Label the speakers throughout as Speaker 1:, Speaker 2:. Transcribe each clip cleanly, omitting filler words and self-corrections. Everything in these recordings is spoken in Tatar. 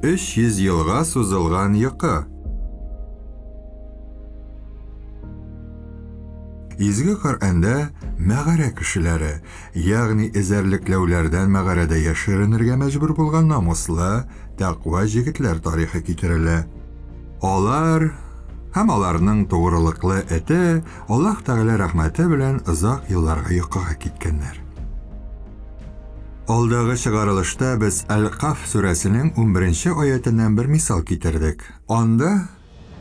Speaker 1: 300 елга сузылган йокы. Изге Коръәндә мәгарә кешеләре, ягъни эзәрлекләүләрдән мәгарәдә яшеренергә мәҗбүр булган намуслы, тәкъва җегетләр тарихы китерелә. Алар һәм аларның тугрылыклы эте Аллаһ Тәгалә рәхмәте белән озак елларга йокыга киткәннәр. Алдагы чыгарылышта без Әл-Каф сүрәсенең 11 аятеннән бер мисал китердек. Анда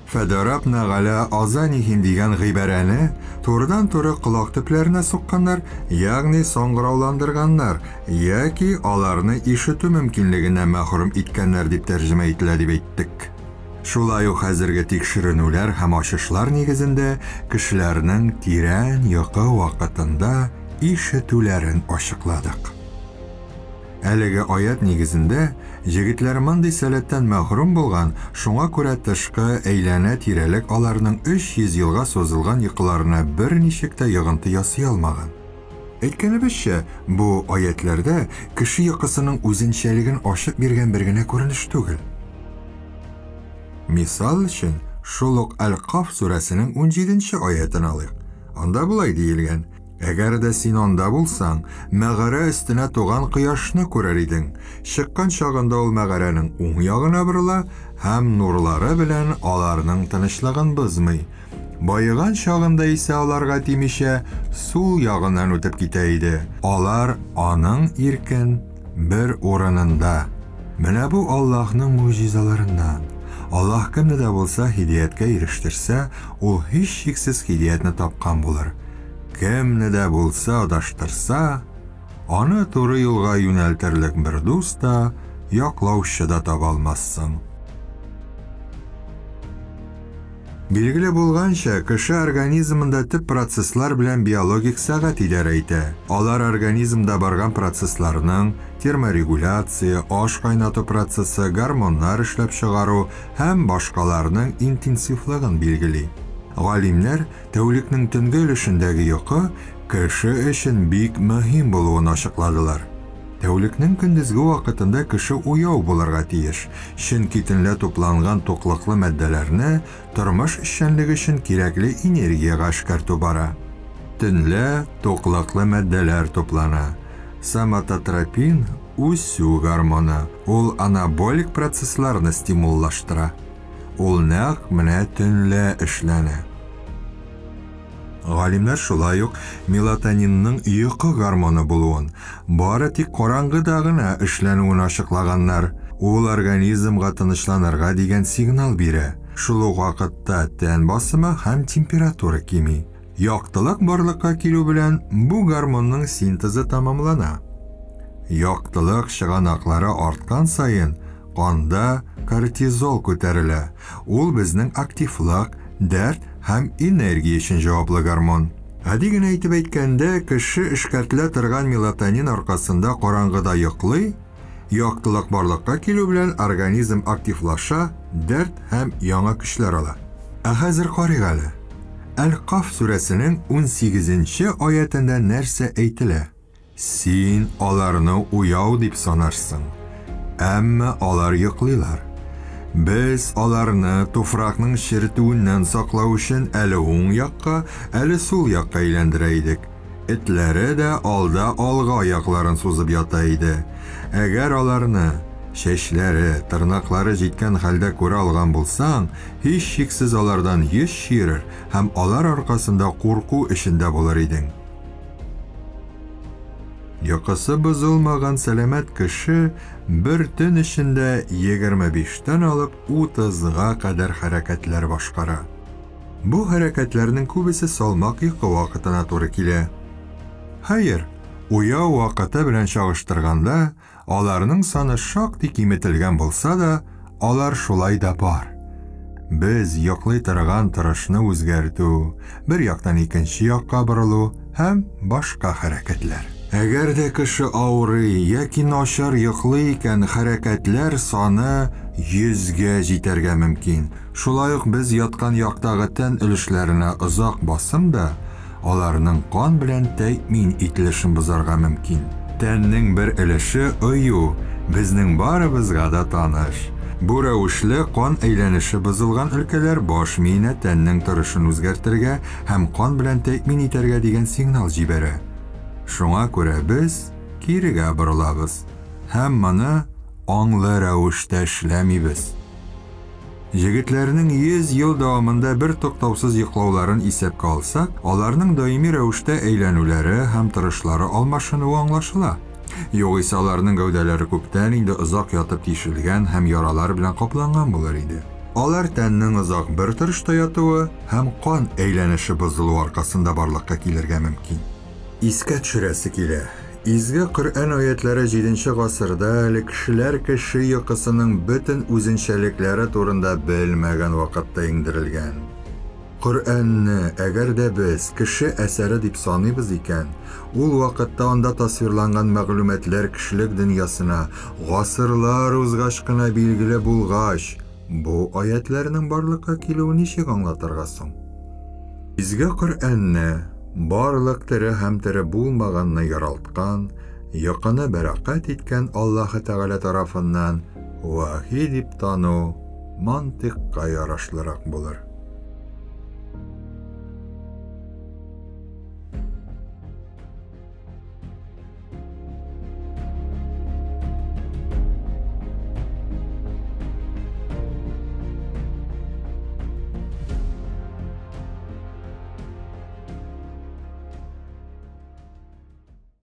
Speaker 1: Фәдарабна галә азанихим дигән гыйбарәне турыдан-туры колак төпләренә сукканнар, ягъни саңгырауландырганнар яки аларны ишетү мөмкинлегеннән мәхрүм иткәннәр дип тәрҗемә ителә дип әйттек. Шулай ук хәзерге тикшеренүләр һәм ачышлар нигезендә кешеләрнең тирән йокы вакытында ишетүләрен ачыкладык. Әлеге аять нигезендә, җегетләр мондый сәләттән мәхрүм булган, шуңа күрә тышкы әйләнә-тирәлек аларның 300 елга сузылган йокыларына берничек тә йогынты ясый алмаган. Әйткәнебезчә, бу аятьләрдә кеше йокысының үзенчәлеген ачып биргән бер генә күренеш түгел. Мисал өчен, шул ук Әл-Каф сүрәсенең 17 нче аятен алыйк. Анда болай диелгән: Әгәр дә син анда булсаң, мәгарә өстенә туган кояшны күрер идең. Чыккан чагында ул мәгарәнең уң ягына борыла һәм нурлары белән аларның тынычлыгын бозмый. Баеган чагында исә аларга тимичә, сул ягыннан үтеп китә иде. Алар аның иркен бер урынында. Менә бу Аллаһның могҗизаларыннан. Аллаһ кемне дә булса һидаяткә ирештерсә, ул һичшиксез һидаятне тапкан булыр. Кемне дә булса адаштырса, аны туры юлга юнәлтерлек бер дус та, яклаучы да таба алмассың. Билгеле булганча, кеше организмында төп процесслар белән биологик сәгать идарә итә. Алар организмда барган процессларның, терморегуляция, аш кайнату процессы, гормоннар эшләп чыгару һәм башкаларның интенсивлыгын билгели. Галимнәр Тәүлекнең төнге өлешендәге йокы кеше өчен бик мөһим булуын ачыкладылар. Тәүлекнең көндезге вакытында кеше уяу булырга тиеш, чөнки төнлә тупланган туклыклы матдәләрне тормыш эшчәнлеге өчен кирәкле энергиягә эшкәртү бара. Төнлә туклыклы матдәләр туплана. Соматотропин, үсү гормоны, ул анаболик процессларны стимуллаштыра. Ул нәкъ менә төнлә эшләнә. Галимнәр шулай ук мелатонинның йокы гормоны булуын, бары тик караңгыда гына эшләнүен ачыклаганнар. Ул организмга тынычланырга дигән сигнал бирә. Шул ук вакытта тән басымы һәм температура кими. Яктылык барлыкка килү белән бу гормонның синтезы тәмамлана. Яктылык чыганаклары арткан саен канда кортизол күтәрелә. Ул безнең активлык, дәрт һәм энергия өчен җаваплы гормон. Гади генә итеп әйткәндә, кеше эшкәртелә торган мелатонин аркасында караңгыда йоклый, яктылык барлыкка килү белән организм активлаша, дәрт һәм яңа көчләр ала. Ә хәзер карыйк әле. Әл-Каф сүрәсенең 18 нче аятендә нәрсә әйтелә? Син аларны уяу дип санарсың, әмма алар йоклыйлар. Без аларны туфракның чертүеннән саклау өчен әле уң якка, әле сул якка әйләндерә идек. Этләре дә алда алга аякларын сузып ята иде. Әгәр аларны чәчләре, тырнаклары җиткән хәлдә күрә алган булсаң, һичшиксез алардан йөз чөерер һәм алар аркасында курку эчендә булыр идең. Йокысы бозылмаган сәламәт кеше бер төн эчендә 25 тән алып 30 га кадәр хәрәкәтләр башкара. Бу хәрәкәтләрнең күбесе салмак йокы вакытына туры килә. Хәер, уяу вакыты белән чагыштырганда, Аларның саны шактый киметелгән булса да, алар шулай да бар. Без йоклый торган торышны үзгәртү, бер яктан икенче якка борылу һәм башка хәрәкәтләр. Әгәр дә кеше авырый яки начар йоклый икән, хәрәкәтләр саны йөзгә җитәргә мөмкин. Шулай ук без яткан яктагы тән өлешләренә озак басым да аларның кан белән тәэмин ителешен бозарга мөмкин. Тәннең бер өлеше ою, безнең барыбызга да таныш. Бу рәвешле кан әйләнеше бозылган өлкәләр баш миенә тәннең торышын үзгәртергә һәм кан белән тәэмин итәргә дигән сигнал җибәрә. Шуңа күрә без кирегә борылабыз һәм моны аңлы рәвештә эшләмибез. Егетләрнең 100 ел дәвамында бер туктаусыз йоклауларын исәпкә алсак, аларның даими рәвештә әйләнүләре һәм торышлары алмашынуы аңлашыла. Югыйсә аларның гәүдәләре күптән инде озак ятып тишелгән һәм яралар белән капланган булыр иде. Алар тәннең озак бер торышта ятуы һәм кан әйләнеше бозылу аркасында барлыкка килергә мөмкин. Искә төшерәсе килә. Изге Коръән аятләре 7 гасырда әле кешеләр кеше йокысының бөтен үзенчәлекләре турында белмәгән вакытта иңдерелгән. Коръәнне, әгәр дә без кеше әсәре дип саныйбыз икән, ул вакытта анда тасвирланган мәгълүматлар кешелек дөньясына гасырлар узгач кына билгеле булгач, бу аятләрнең барлыкка килүен ничек аңлатырга соң? Изге Коръәнне барлык тере һәм тере булмаганны яралткан, йокыны бәрәкәт иткән Аллаһы Тәгалә тарафыннан вахи дип тану мантыйкка ярашлырак булыр.